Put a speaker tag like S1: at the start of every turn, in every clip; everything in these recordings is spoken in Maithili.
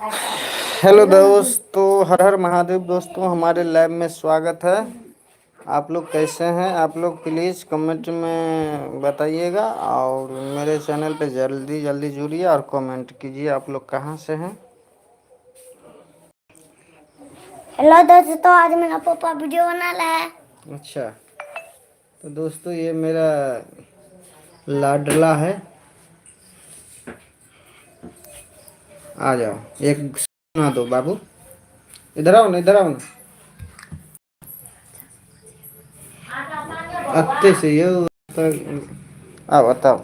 S1: हेलो दोस्तों, हर हर महादेव। दोस्तों हमारे लैब में स्वागत है। आप लोग कैसे हैं? आप लोग प्लीज़ कमेंट में बताइएगा और मेरे चैनल पे जल्दी जल्दी जुड़िए और कमेंट कीजिए आप लोग कहाँ से हैं।
S2: हेलो दोस्तों, आज मेरा पापा वीडियो बना रहा है।
S1: अच्छा, तो दोस्तों ये मेरा लाडला है। आ जाओ, एक सुना दो बाबू। इधर आओ ना, इधर आओ ना। अत्ते से ये आओ, बताओ।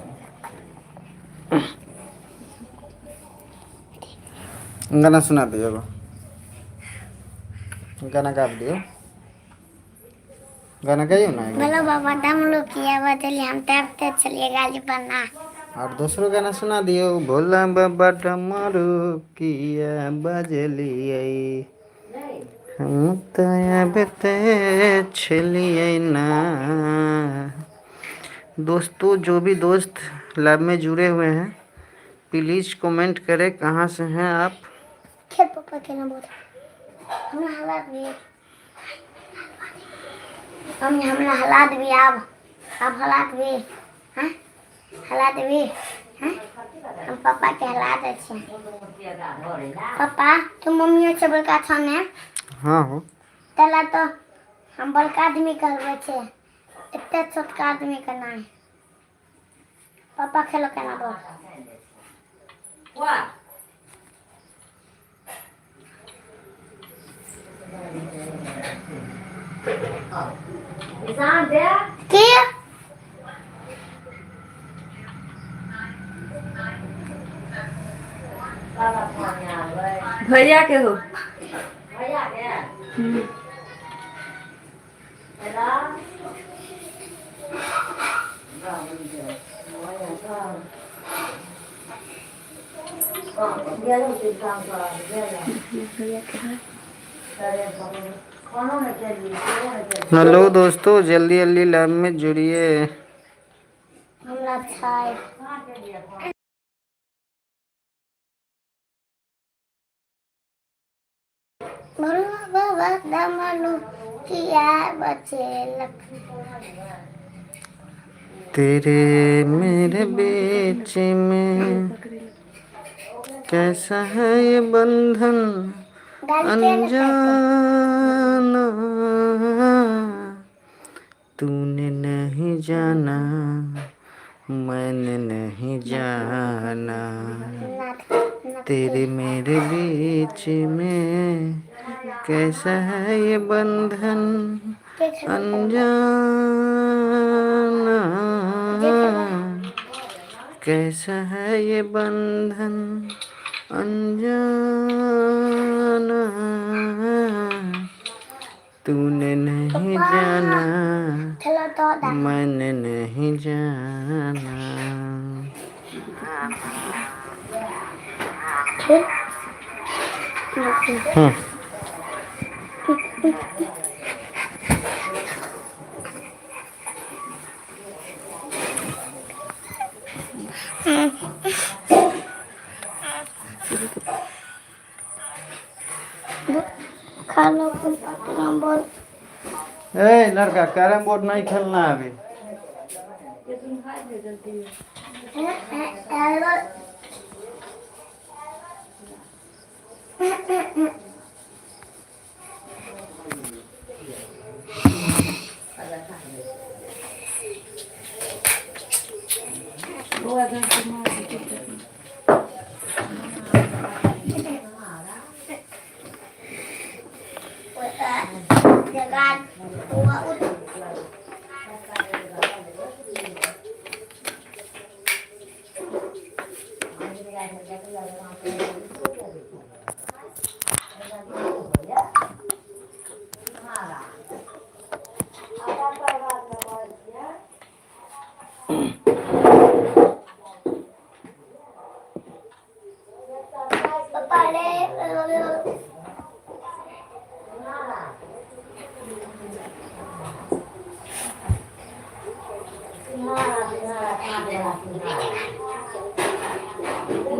S1: गाना सुना दियो, गाना गा दियो, गाना गाइयो ना।
S2: बोलो बाबा डमरू किया बदली हम तब चलिए गाली बना।
S1: और दूसरो गाना सुना दियो। भोला बाबा डमरू किया बजलिए हम तो आबते छलिए ना। दोस्तों जो भी दोस्त लैब में जुड़े हुए हैं प्लीज़ कमेंट करें कहाँ से हैं आप।
S2: खेल पापा खेलना बहुत हमरा हालात भी हम हमरा हालात भी आब अब हालात भी हाँ हालात भी हाँ हम पापा के हालात अच्छे। पापा तुम मम्मी से बड़का छौ ने?
S1: हाँ हो।
S2: तला तो हम बड़का आदमी कहबै छे, एते छोटका आदमी के नहीं। पापा खेलो केना बोल। की
S3: भैया के हो।
S1: हेलो दोस्तों, जल्दी जल्दी लैब में जुड़िए।
S2: हमरा छै भोला बाबा डमरू किया बचेलक।
S1: तेरे मेरे बीच में कैसा है ये बंधन अनजाना, तूने नहीं जाना मैंने नहीं जाना। तेरे मेरे बीच में कैसा है ये बंधन अनजाना, कैसा है ये बंधन अनजाना, तूने नहीं जाना मैंने नहीं जाना।
S2: खालो बोर्ड।
S1: ए लड़का, कैरम बोर्ड नहीं खेलना है अभी।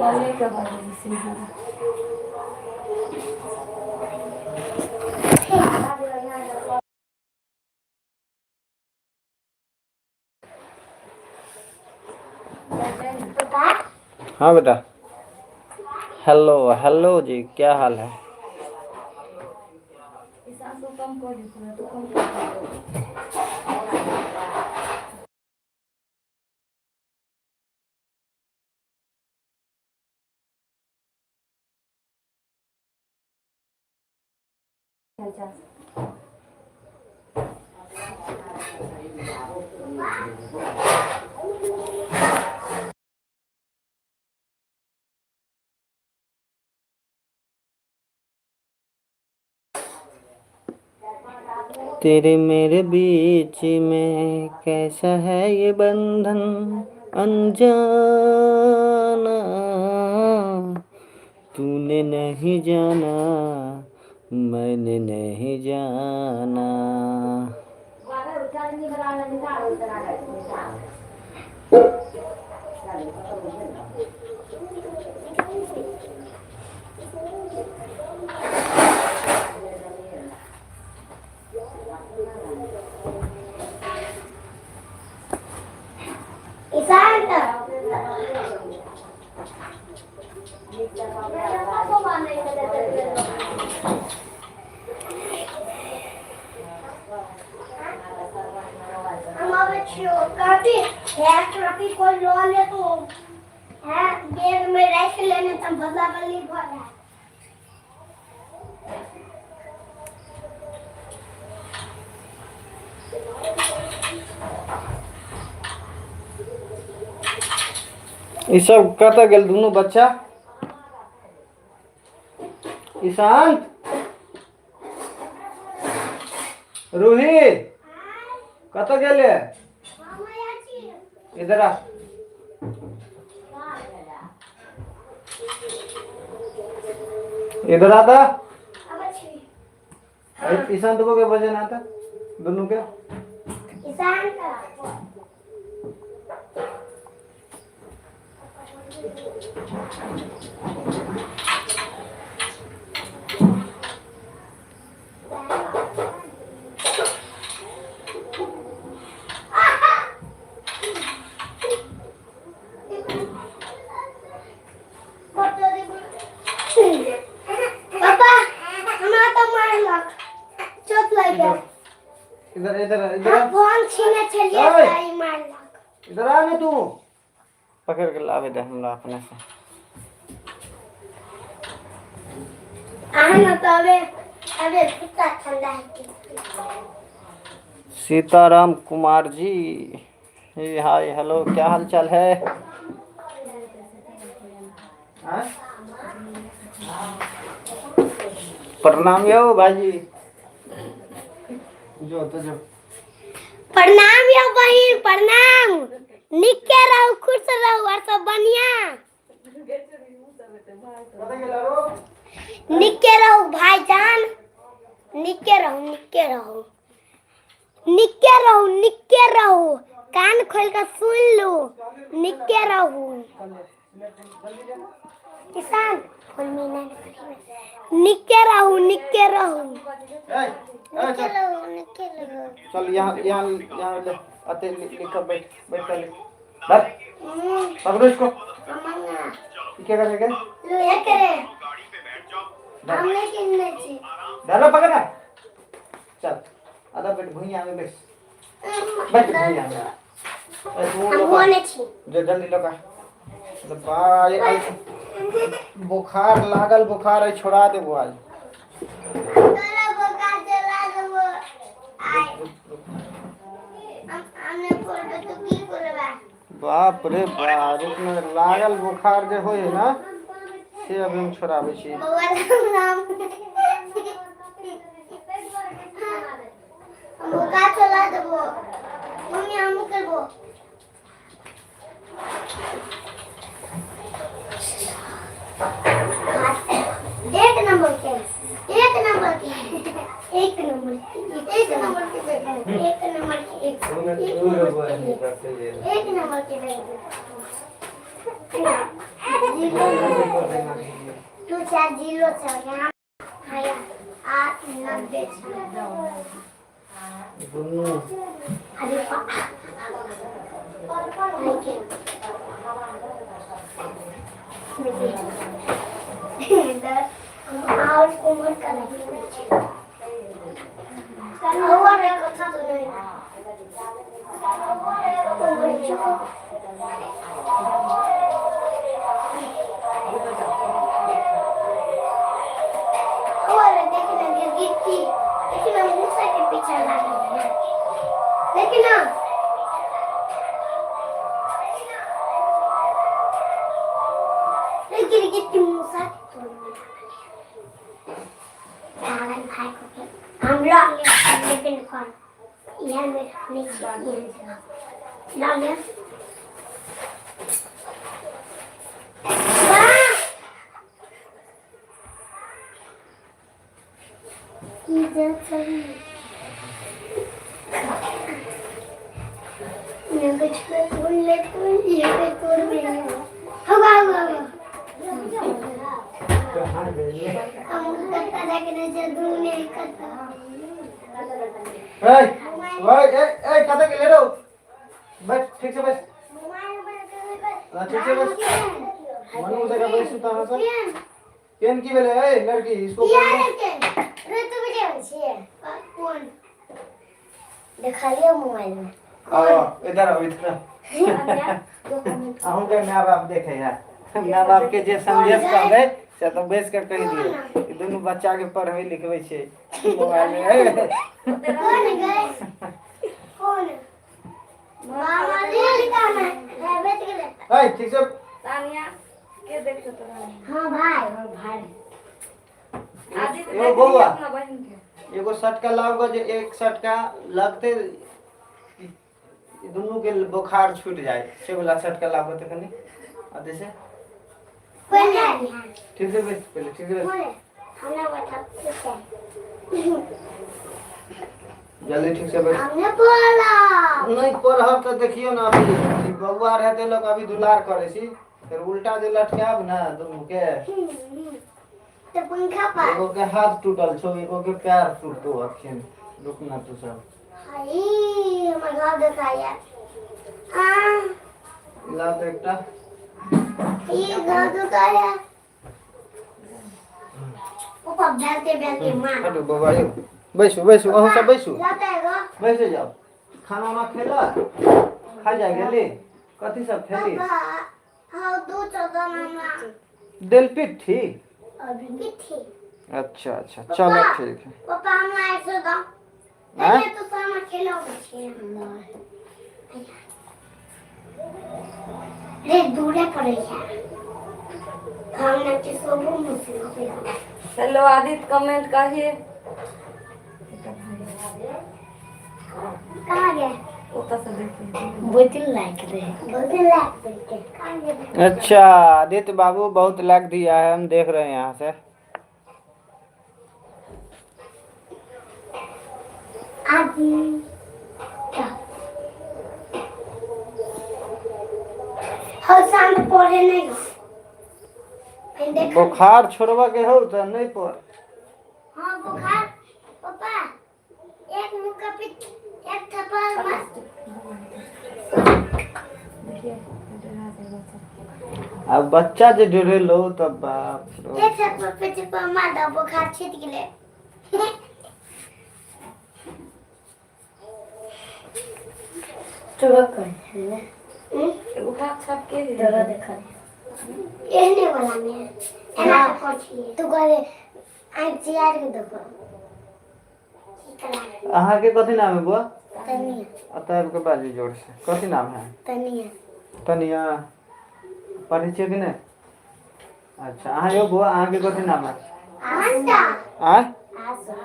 S3: मम्मी के बारे में सिंघाड़ा।
S1: हाँ बेटा, हेलो हेलो जी, क्या हाल है? तेरे मेरे बीच में कैसा है ये बंधन अनजाना, तूने नहीं जाना मैंने नहीं जाना।
S2: ईशांत। हम आबै छियौ, कापी है, कापी कोई लऽ लेतो है, बैग में राखि लेने तऽ बदला बदली भऽ जायत।
S1: ई सब कतऽ गेल दुनू बच्चा? ईशांत, रूही कतऽ गेले? इधर आ। इधर आता। ईशांत को के वजन आता दोनों के?
S2: ईशांत। पापा, हमरा तऽ मारलक, चोट लागि गेल।
S1: इधर इधर इधर।
S2: हम फोन छीने छलियै।
S1: ओए!
S2: तऽ ई मारलक।
S1: इधर आ ना तू, पकड़ के लावे दे हमरा अपने से।
S2: अहाँ ने तऽ अबे अबे कुत्ता ठंडा हेतै।
S1: सीताराम कुमार जी, हे हाय हेलो, क्या हाल चाल है? हाँ? प्रणाम यो भाईजी, जो तो जो।
S2: प्रणाम यौ बहिन, प्रणाम। निके रहू, खुश रहू और सब बढ़िया।
S1: कतऽ गेल रो?
S2: निके रहू भाईजान, निके रहू, निके रहू, निके रहू, निके रहू। कान खोल के सुन लू, निके रहू। किसान फोन में ना, निके रहू, निके रहू।
S1: ए, ए,
S2: निके
S1: चल।
S2: रहू, निके रहू।
S1: चल यहाँ यहाँ यहाँ ले, आते लिख कर बैठ, बैठ कर लिख, बैठ। पकड़ो इसको।
S2: अमंगा।
S1: ये क्या करेगा?
S2: लोहे करे हम नहीं किनने छी।
S1: धरो, पकड़। चल आधा बैठ, भुइयां में बैठ, बैठ भुइयां में। ए, तू
S2: हम
S1: लोग
S2: होने छी।
S1: जो जल्दी लगा भाई, बुखार लागल, बुखार है, छोड़ा देबो आज।
S2: तोरा बोका चला देबो आइ। हम हमने बोलबे तो की बोलबा?
S1: बाप रे बाप, रुक न, लागल बुखार जे होइ है ना से अभी हम छोड़ाबै छी।
S2: बउआ राम राम। हम बोका चला देबो मम्मी, हम करबो। एक नंबर के, एक नंबर के, एक नंबर के, एक नंबर के, एक नंबर के, एक नंबर के, एक नंबर के, जीरो 2 4 0 4। हैया 890 छै।
S1: दुनू
S2: अरे भाई के और उम्र का नहीं और एक कथा तो नहीं उम्र जो और देखना गिरगिटी, देखना मूसा के पीछे लागल है, देखना। गिरगिटी मूसा के तोड़ में लागल है। भाई को हम लऽ लेब, लेकिन कौन इएह मे रखने छियै, एहन जगह लऽ लेब। वाह! ई जे सही ने कुछ तोड़ ले तो ये पे तोड़ में हवा हवा हवा।
S1: कहाँ गेलियै?
S2: हम कत्ता जाके रहै छै दूने कत्ता।
S1: ए ओए ए ए, कतऽ गेलै रौ? बैठ, ठीक से बैठ। हाँ, ठीक छै, बैस। मनु जगह बैसू तऽ अहाँ सब। केहन की भेलै? ए लड़की, इसको
S2: देखलियै मोबाइल में।
S1: आओ इधर, आओ इधर। अहूँके माय बाप देखे है। माय बाप के जे संदेश कहबै से तऽ बैस कऽ कहि दियौ। ई दुनू बच्चा के पढ़बै लिखबै छै मोबाइल में।
S2: कौन गए? कौन मामा ले कहाँ है? बैठ गेलै।
S1: ए, ठीक से।
S3: तानिया के देखते तोरा?
S2: हाँ भाई, हाँ भाई।
S3: आदित्य।
S1: एगो बौआ।
S3: अपना बहिन के
S1: एगो सटका लाओगे जे एक सटका लगते ई दुनू के बोखार छूट जाए, से वाला सटका लाबो तऽ कनि आ जैसे
S2: पहले
S1: ठीक से बैस पहिले, ठीक से बैस।
S2: बोले हमने बता
S1: जल्दी ठीक से बैस।
S2: हमने बोला।
S1: नहि पढ़ब तऽ देखियौ ने, अभी ई बौआ रहते लोक अभी दुलार करै छी, फेर उल्टा जे लटकायब ने दुनू के।
S2: तो पंखा पर
S1: एगो के हाथ टूटल छौ, एगो के पैर टूटतो अखन। रुक ना तू सब।
S2: हाय, हमर घर देखाया आ।
S1: ला तऽ एकटा।
S2: ये घर दुखाया। पापा, बेलते बेलते मार।
S1: हटू बौआ यौ, बैसू बैसू, अहूँ सब बैसू।
S2: लाता है गो।
S1: बैसे जाओ। खाना उना खेलक? खा जाय गेली? कथी सब खेली?
S2: पापा, हाँ, दू चौदह मामा।
S1: देल पिट्ठी।
S2: अभी पिट्ठी।
S1: अच्छा अच्छा, चलो ठीक है।
S2: पापा, हमरा 100 दो।
S1: आँय?
S2: पहिले तो सामा खेलो छियै हमरा। रे दूरे पड़ै छै, हम के सोबो मुश्किल हो।
S3: हेलो आदित्य, कमेंट करिए।
S2: कहाँ गए?
S3: ओतऽ से देखिए।
S2: बोतल लाइक रहे, बोतल लाइक देके कहाँ गए?
S1: अच्छा, आदित्य बाबू बहुत लाइक दिया है, हम देख रहे हैं यहाँ से।
S2: आदि हर शाम पढ़े नहीं हो देख।
S1: बुखार छोड़बा के हो तऽ नहि पढ़।
S2: हाँ, बुखार। पापा, एक मुक्का पिट, एक थप्पड़ मार।
S3: देखिए डरा दे बच्चा।
S1: आ बच्चा जे डरेलो तऽ बाप रे।
S2: एक थप्पड़ पे थप्पड़ मार दो, बुखार छूट गेलै। तोरा कर
S3: एगो हाथ छाप के।
S2: तोरा देखा एहने वाला में एना के छियै तू कहले आँखि चियार के देखो की करा।
S1: अहाँके कथी नाम है बुआ?
S2: तनिया।
S1: अतः आबि कऽ बाजू जोर से, कथी नाम है?
S2: तनिया।
S1: तनिया। पढ़ै छियै कि नहि? अच्छा, अहाँ यौ बुआ, अहाँके कथी नाम है?
S2: आशा।
S1: आँय?
S2: आशा।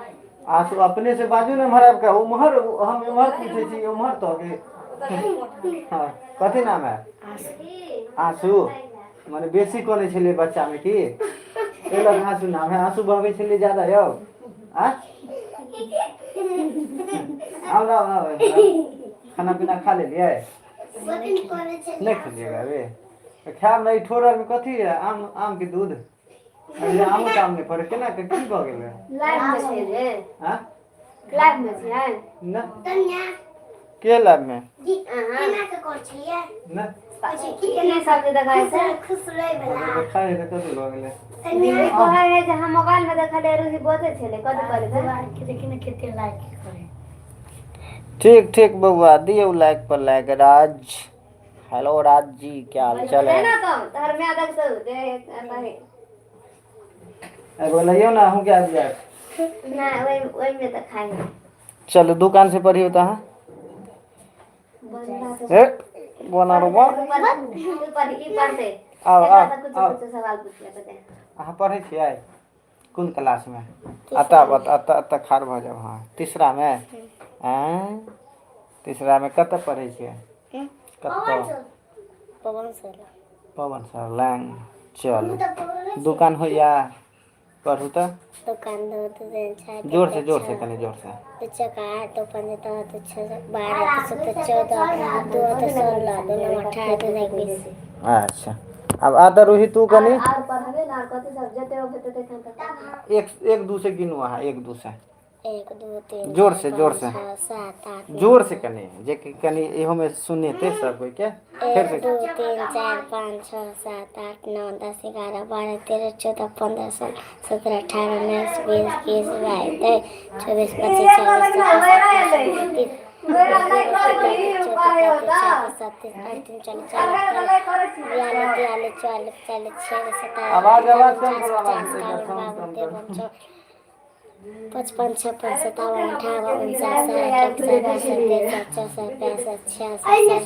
S1: आसू। अपने से बाजू ने एम्हर आबि कऽ। उम्हर हम एम्हर पूछै छी, उम्हर तऽ के। हाँ, कथी नाम है? आंसू। माने बेसी कनै छलियै बच्चामे की? एहि लऽ कऽ आंसू नाम है? आंसू बहबै छलियै ज्यादा यौ? आँय, आउ ने, आउ, आउ। खाना पीना खा लेलियै?
S2: बकिन करै छै।
S1: नहि खेलियै अभी? तऽ खायब ने। ई ठोर आरमे कथी है? आम, आमके दूध। अरे आमो ताम नहि फड़ै केना के की भऽ गेलै?
S3: लाइव में छियै जे।
S1: आँ?
S3: लाइव में छियै।
S1: ना।
S2: तनिया।
S1: के लाइव में?
S2: जी केना के कर छलियै?
S1: ना।
S2: कहै छै की
S3: की सब जे देखाइ
S2: खुश
S3: छै?
S2: खुश रहै बला।
S1: देखाइ है तऽ कथी भऽ गेलै?
S2: तनिया।
S3: कहै है जे हम मोबाइल में देखलियै रूही बजै छलै, कथी कहलियै?
S2: के देखी ने कते लाइक करे।
S1: ठीक ठीक बौआ, दियौ लाइक पर लाइक। राज, हेलो राज जी, क्या हाल चाल है?
S3: ना तो तोहर माय देखतौ जे कही।
S1: बोलियौ ना, अहूँके आबि जायत।
S3: नहि, ओहि ओहिमे तऽ खाइ है।
S1: चलू दुकान से पढ़ियौ तऽ अहाँ ए बोना रुबा।
S3: तू पढ़, ई पढ़तै।
S1: आउ
S3: एकरा
S1: आउ।
S3: तऽ कुछो
S1: आउ।
S3: कुछो सवाल पूछ लेतै।
S1: अहाँ पढ़ै छियै कोन क्लासमे? अतऽ अतऽ अतऽ खाड़ भऽ जाउ। हँ, तीसरामे? आँय, तीसरामे कतऽ पढ़ै छियै? कतऽ?
S2: पवन सर।
S1: पवन सर लग। चलू, दुकान होइया? पढ़ू तऽ।
S2: दुकान दो दू तीन चार।
S1: जोर से, जोर से, कनि जोर से।
S2: दू चौका आठ, दू पंच दस, दू छः 12, दू सत्तर 14, दू आठ 16, दू नौ 18, दू एक 20।
S1: अच्छा, आब आदर रूही तू कनि।
S3: आर पढ़बे ने, आर कथी सब जते होते तखन तक।
S1: एक एक दू से गिनू अहाँ, एक दू से।
S2: एक दू तीन
S1: जोर से,
S2: चार,
S1: जोर
S2: पाँच,
S1: से।
S2: छः सात आठ नौ।
S1: जोर से कनि, जे कि कनि इहोमे सुनेतै सब कोइ के। फेर
S2: एक
S1: से।
S2: दू तीन चार पाँच छः सात आठ नौ 10 11 12 13 14 15 16 17 18 19 20 21 22 23 24 25 26 27 28 29 30 37 38 39 40 42 43 44 45 46 47
S1: आवाज, आवाज कम करो, आवाज
S2: 50
S1: साउंड
S2: 51
S1: कम
S2: 52
S1: करो।
S2: 53 54 55 56 57 58 49 60 61 62 63 64 65 66 67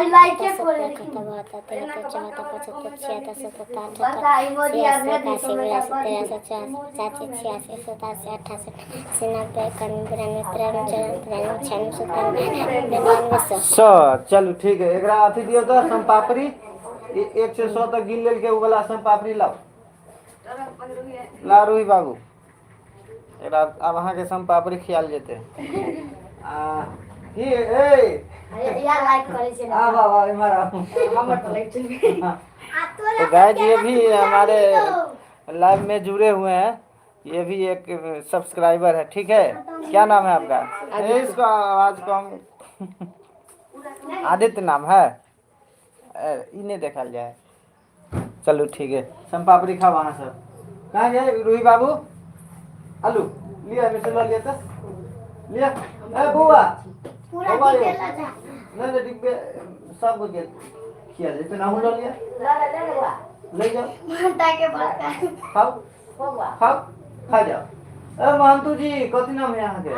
S2: 78 72 73 74 75 76 77 78 86 81 82 83 84 85 86 87 88 89 90 91 92 93 94 95 96 97 99 100।
S1: 100। चलू ठीक है, एकरा अथी दियौ तऽ सोनपापड़ी। 1 से 100 तक गिन लेलकै, उ वाला सोनपापड़ी लाउ। ला रूही बाबू, एकरा आब अहाँके सोनपापड़ी खियाल जेतै। आ की ए
S3: यार, लाइक करै छै।
S1: आब आब आब, इम्हर आउ।
S3: हमर तऽ लाइक चलि।
S1: हाँ। तो गाइस, ये भी हमारे लाइव में जुड़े हुए हैं, ये भी एक सब्सक्राइबर है। ठीक है, क्या नाम है आपका? ए, इसको आवाज कम। आदित्य नाम है। ए, ई नहीं देखल जाए। चलो ठीक है, सोनपापड़ी खाओ अहाँ सब। कहाँ गए रूही बाबू? आलू लिया, एहिमे से लऽ लिअ तऽ लिअ। ए बौआ।
S2: पूरा
S1: बौआ यौ।
S2: डिटेल जा।
S1: नहि नहि, डिब्बे सब के खिया जेतै ने, अहूँ लऽ लिअ। ले जाओ।
S2: मानता के बड़का।
S1: खाओ खाओ, खा जाओ। ए महंतू जी, कथी नाम है अहाँके?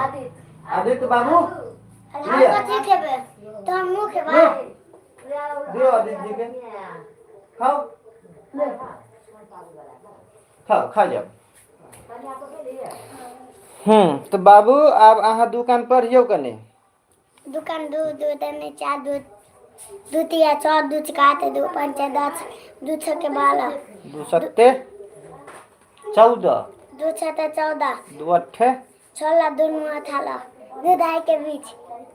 S1: आदित्य बाबू।
S2: हम कथी खेबै? तो हम मुँह खेबै।
S1: लो, दियौ आदित्य जी के। खाओ खाओ, खा जाओ। तऽ बाबू, आब अहाँ दुकान पढ़ियौ कनि।
S2: दुकान दू दू तीन चार, दू दू तीन छः, दू चार आठ, दू पाँच 10, दू छः के 12।
S1: दू सत्ते 14।
S2: दू छः 14।
S1: दू अट्ठे
S2: 16, दू नौ 18, दू ढाई के बीच।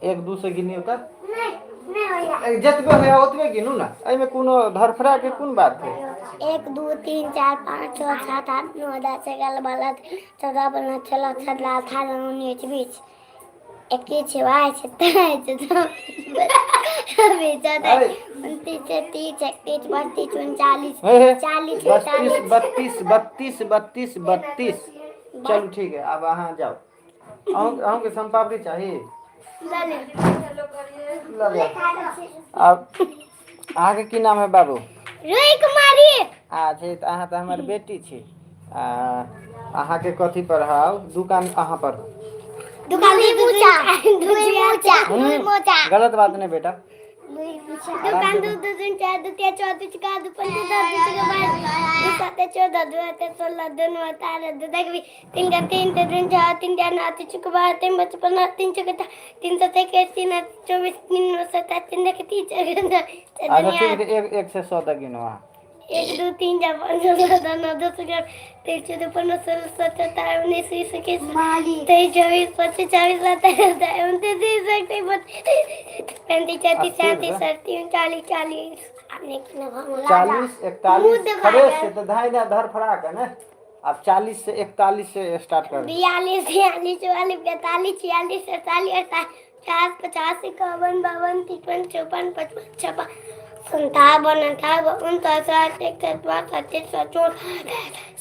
S1: एक दू से गिनियौ तऽ।
S2: नहीं नहीं होइया।
S1: ए, जतबे होइया ओतबे गिनू ने, एहिमे कोनो धरफड़ा के कोन बात है?
S2: एक दू तीन चार पाँच छः सात आठ नौ 10 11 12 14 15 16 17 18 19 20 21 22 23 24 29 30 31 32 39
S1: हे हे।
S2: 40।
S1: 32।
S2: 41।
S1: 32, 32, 32, 32। चलू ठीक है, आब अहाँ जाउ। अहूँ, अहूँके सोनपापड़ी चाही?
S2: ले ले।
S1: लऽ लिअ। आब अहाँके की नाम है बाबू?
S2: रोही कुमारी।
S1: अच्छा, तऽ अहाँ तऽ हमर बेटी छी। आ अहाँके कथी पढ़ाउ? दुकान अहाँ पढ़ू।
S2: दुकान दुई मोचा, दुई मोचा, दुई मोचा।
S1: गलत बात नहीं बेटा।
S2: दुकान दू दू तीन चार, दू तीन चौदह, दू चार, दू पाँच 10, दू छः 12, दू सात 14, दू आठ 16, दू नौ 18, दू दस 20, तीन का तीन, तीन चार, तीन चार नौ, तीन छः 12, तीन पाँच 15, तीन छः तीन सात 21, तीन आठ 24, तीन नौ 27, तीन एक 30।
S1: अच्छा ठीक है, एक 1 से 100 तक गिनो अहाँ।
S2: एक दू तीन चार पाँच छः सात आठ नौ दस ग्यारह तेरह चौदह पंद्रह सोलह सत्रह अठारह उन्नीस बीस इक्कीस तेईस चौबीस पच्चीस छब्बीस सत्ताईस अट्ठाईस उनतीस तीस इकतीस बत्तीस पैंतीस छत्तीस सैंतीस अड़तीस उनचालीस चालीस। आपने कितना?
S1: 40 41।
S2: मुँह दबा
S1: खड़े
S2: गया।
S1: से तो धाई ना धर फड़ा के ने। अब 40 से 41 से स्टार्ट कर।
S2: 42 43 44 45 46 47 48 50 50 51 52 53 54 55 56 57 58 59 60 61 62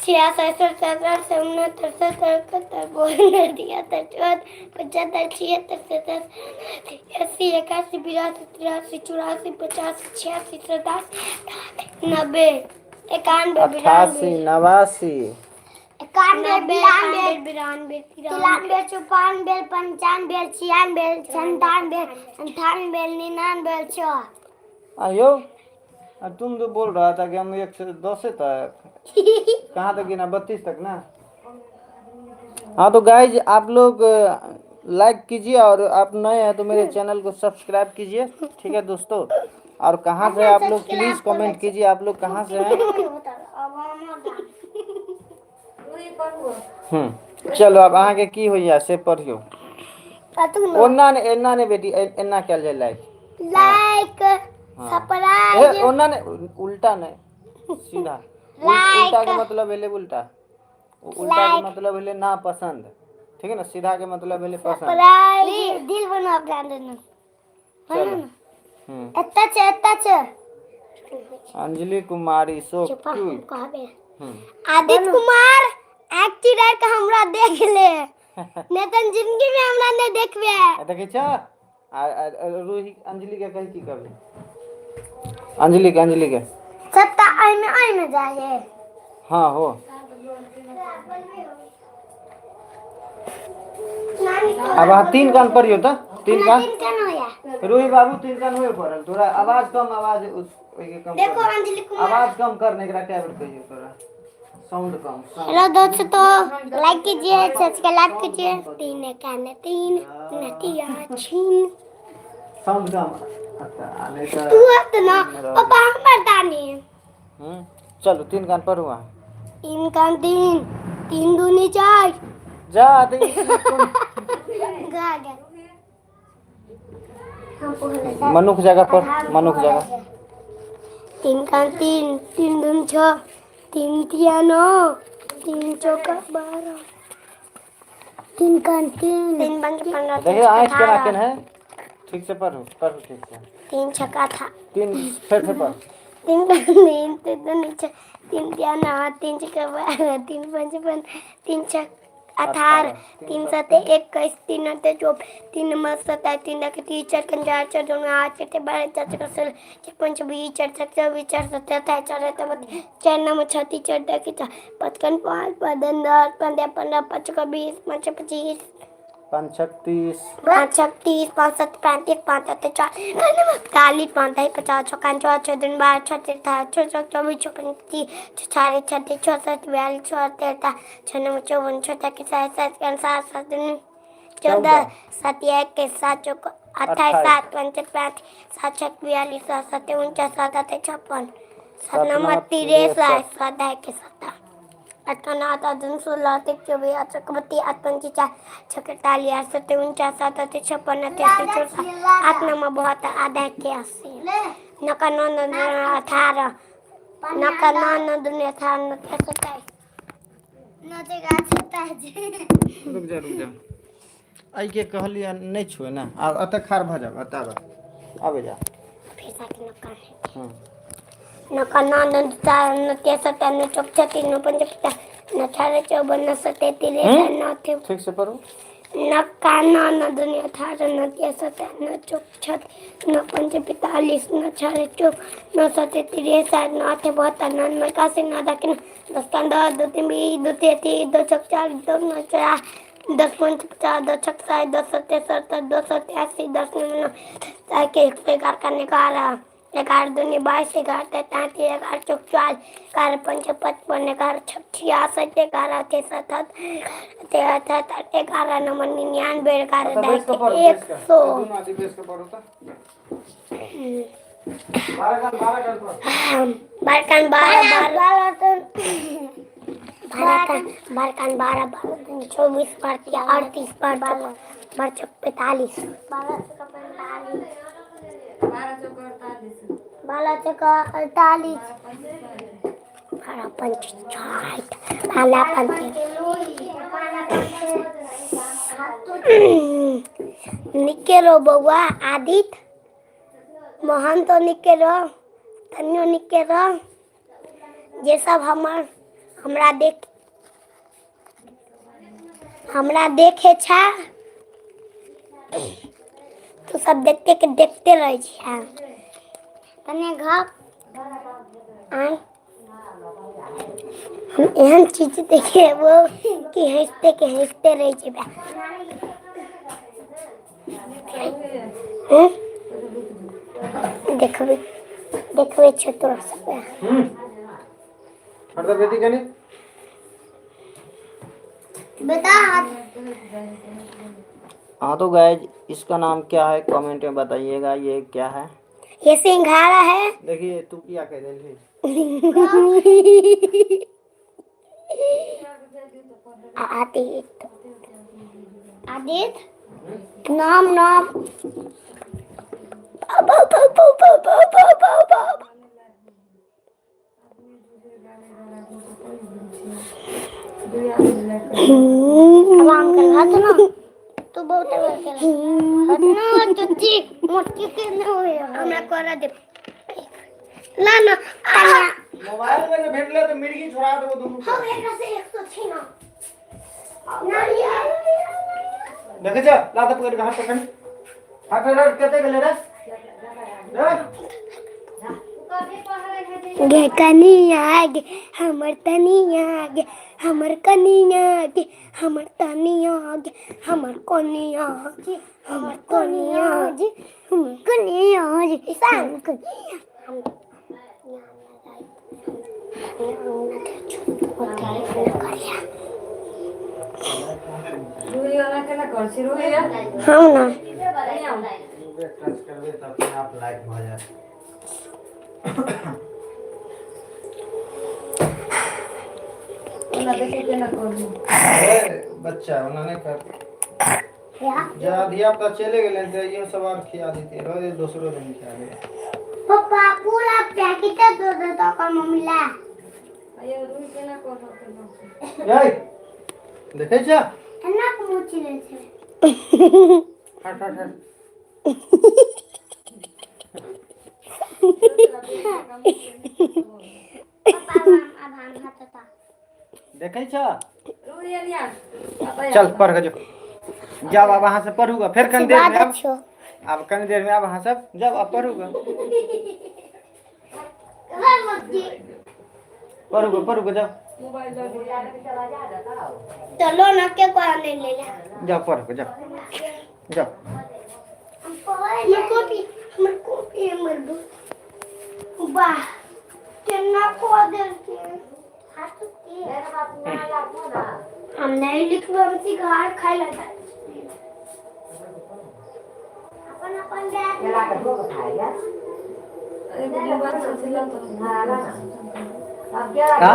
S2: 67 66 67 68 69 70 72 73 74 75 76 87 80 81 82 83 84 85 86 87 90 91
S1: 88 89।
S2: 91 92 92 93 94 95 96 97 98 99 100।
S1: आयो, अब तुम तो बोल रहा था कि हम 1 से 10 तक, कहाँ तक गिना? 32 तक ना? हाँ, तो गाइज, आप लोग लाइक कीजिए और आप नए हैं तो मेरे चैनल को सब्सक्राइब कीजिए, ठीक है दोस्तों? और कहाँ से आप लोग, प्लीज़ कमेंट कीजिए, आप लोग कहाँ से हैं। चलो, अब अहाँके की होइया से पढ़ियौ। ओना ने, एना ने बेटी, एना कयल जाय लाइक।
S2: लाइक।
S1: ए।
S2: सब्सक्राइब।
S1: ओना ने, उल्टा ने, सीधा। उल्टा के मतलब भेलै उल्टा, उल्टा के मतलब भेलै ना पसंद, ठीक है ना? सीधा के मतलब भेलै पसंद।
S2: सब्सक्राइब, दिल बनाओ अपना देना।
S1: चलो।
S2: एत्ता छै, एत्ता छै।
S1: अंजलि कुमारी, सो
S2: चुप, हम
S1: क्यूट।
S2: कहबे। आदित्य कुमार एक्सीडेंट के हमरा देख ले, नहीं तो जिंदगी में हमरा नहीं देखबे।
S1: आ देखै छ, आ आ- आ रूही, अंजलि के कही, की कहबै अंजलि के, अंजलि के?
S2: सत्ता एहिमे एहिमे जाए।
S1: हाँ हो। अब अहाँ तीन कान पढ़ियौ तऽ, तीन कान।
S2: तीन कान होया।
S1: रोही बाबू, तीन कान होए पड़ल तोरा। आवाज कम, आवाज ओहिके कम
S2: देखो।
S1: कर।
S2: अंजलि कुमार।
S1: आवाज कम कर ने, एकरा कए बेर कहियौ तोरा? साउंड कम, साउंड।
S2: हेलो दोस्तों, लाइक कीजिए, सब्सक्राइब कीजिए। तीन कान तीन नतिया छीन।
S1: साउंड कम, अच्छा, आ नहीं
S2: तू
S1: तऽ
S2: हत ना पापा, हमर दानी।
S1: चलू, तीन कान पढ़ू अहाँ।
S2: तीन कान तीन, तीन दूनी चार।
S1: जा तऽ ई
S2: गा गा हम पढ़।
S1: मनुख जगह पर, मनुख जगह।
S2: तीन कान तीन, तीन दून छः, तीन तिया नौ, तीन चौका 12, तीन कान तीन, तीन पंच 15।
S1: देखिए, आँखि केना केना है। ठीक से पढ़ू, पढ़ू ठीक से।
S2: तीन छक्का था।
S1: तीन, फेर से पढ़।
S2: तीन कान तीन, तीन दूनी छः, तीन तिया नौ, तीन छक्का 12, तीन पंच 15, तीन छः 18, तीन सते 21, तीन आठ 24, तीन नौ 27, तीन दस 30, चार कन चार, चार दो आठ, चार 12, चार छः 16, चार पंच 20, चार छः 24, चार सत्तर 28, चार आठ 32, चार नौ 36, चार दस चार, पाँच कन पाँच, पाँच 10, 15 15, पाँच का 20, पाँच 25।
S1: पाँच छक 30।
S2: पाँच छः 30, पाँच सात 35, पाँच आठ चार, 40, पाँच ढाई 50, छः कान छः, छः दिन 12, छः तीन 18, छः छः 24, छः पंच 30, छः चार 36, छः सात 42, छः आठ 13, छः नौ 54, छः तक सात, सात कान सात, सात दिन 14, सात एक सात चौक 28, सात पंच 35, सात छः 42, सात सात 49, सात आठ 56, सात नौ 63, सात ढाई के सत्तर, आठ नौ आठ दो 16, आठ एक 24, आठ छः 32, आठ पंच चार, छः 41, आठ सत्तर 49, सात आठ 56, आठ 64, आठ नौ 72, आधा के 80, नौ का नौ, नौ नौ 18, नौ का नौ, नौ दूनी 18, नौ चार 27, नौ
S1: रुक जा, रुक जा। एहिके कहलियै नहि छुए ने। आब एतऽ खाड़ भऽ जाब, एतऽ आबऽ, आबै जा।
S2: फिर साथ नौ का
S1: हम्म
S2: नौ का नौ, नौ चार, नौ तीन सत्तर, नौ चौक 36, नौ पंच 50, नौ चार 54, नौ सत्तर 63, नौ
S1: ठीक से पढ़ू।
S2: नौ का नौ, नौ दूनी 18, नौ तीन सत्तर, नौ चौक 36, नौ पंच 45, नौ चार 54, नौ सत्तर 63, नौ आठ 72, नौ नौ 81, नौ दस नौ, दस का दस, दो तीन 20, दो तीन 30, दो छः चार, दो नौ चार, दस पंच 50, दो छः 60, दो सत्तर 70, दो 87, दस नौ नौ सात के 111 का 11, 11 दूनी 22, 11 33, 11 चौक 40, 11 पंच 55, 11 छः 66, 11 छः 77, 13 73, 11 नौ 99, 11
S1: एतऽ बैस कऽ पढ़ू।
S2: 100।
S1: दुनू आदमी बैस कऽ पढ़ू तऽ।
S2: बारह बारह बारह बारह बारह बारह बारह 24 बारह 38 बारह बारह चौक 45 बारह चौक 45 बारह चौक 48 बारह पंच 60 बारह पंच निके रो बउआ आदित्य मोहन तो निके रो तनियो निके रो जे सब हमर हमरा देख हमरा देखे छा तू सब देखते के देखते रहे छियै तने घर आय हम एहन चीज देखेबो कि हंसते के हंसते रह जेबै। हम्म? देखबै देखबै छौ तोरा सबके।
S1: हट दे बेटी कनी।
S2: बेटा हाथ।
S1: हाँ तो गाइज इसका नाम क्या है कमेंट में बताइएगा, ये क्या है?
S2: ये सिंघाड़ा है।
S1: देखिए तू क्या कह रही।
S2: आदित्य आदित्य नाम नाम बा बा बा बा बा बा बा बा बा। अब आम कर हाथ ना तू बहुत हाथ ना चुच्ची मोटी के न होए हमरा कर दे ना ना तनिया।
S1: मोबाइल में जो भेटले तो मिर्गी छोड़ा देबो दुनू।
S2: हम एकरा से 106 ना ना यार।
S1: देखे छ ला त पकड़ के हाथ पकड़ हाथ पकड़ कते गेले रे रे।
S2: गे कनिया गे हमर तनिया गे हमर कनिया गे हमर तनिया गे हमर कनिया गे हमर कनिया गे हमर कनिया गे हमर कनिया हम हम ना
S1: टच करबे त अपने आप लाइक भ जायत। बच्चा ओना नहि कर जा धिया पुता चले गेलै तऽ इहो सब आर खिया देतियै रोज दोसरो दिन खिया दे।
S2: पप्पा पूरा पैकेट दे दे तो ओकर मम्मी ला।
S1: यै देखै छ
S2: एना के मुँह चिरै छै।
S1: हट हट हट।
S2: पापा अब हम हाथ ता
S1: देखै छ चल पढ़ के जो जाओ अब अहाँ से पढ़ूगा फिर कनी देर में। अब कनी देर में अब अहाँ सब जाओ अब पढ़ूगा पढ़ूगा पढ़ूगा जाओ।
S2: चलो ना के कोई नहीं ले ले।
S1: जाओ पढ़ के जाओ जाओ।
S2: हमर कॉपी हमर बुक वाह केना को देलके हाथ के हम नहीं लिखबे हम सिगार खाइ ला जाइ छी। अपन अपन बैग
S1: का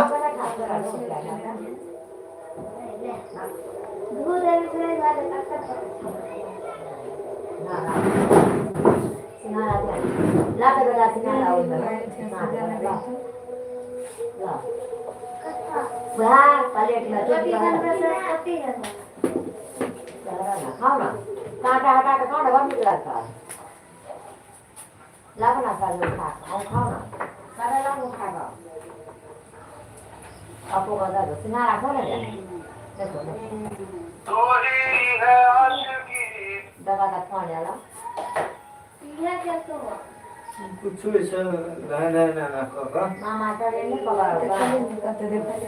S1: कुछ ऐसा नहीं नहीं नहीं नहीं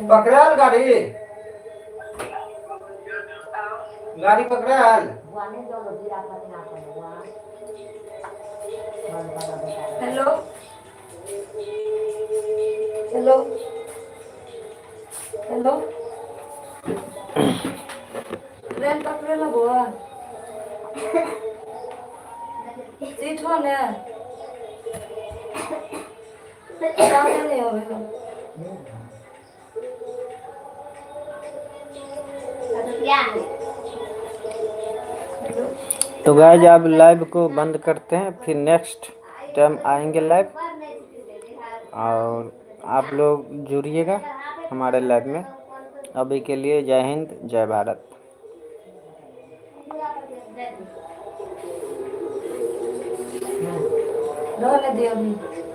S1: पकड़ाल गाड़ी गाड़ी पकड़ाल।
S3: हेलो हेलो हेलो ट्रेन पकड़े लगो सीट हो ने। नहीं होवे।
S1: तो गाइस अब लाइव को बंद करते हैं, फिर नेक्स्ट टाइम आएंगे लाइव, और आप लोग जुड़िएगा हमारे लाइव में। अभी के लिए जय हिंद, जय भारत।
S3: रहने दियो अभी।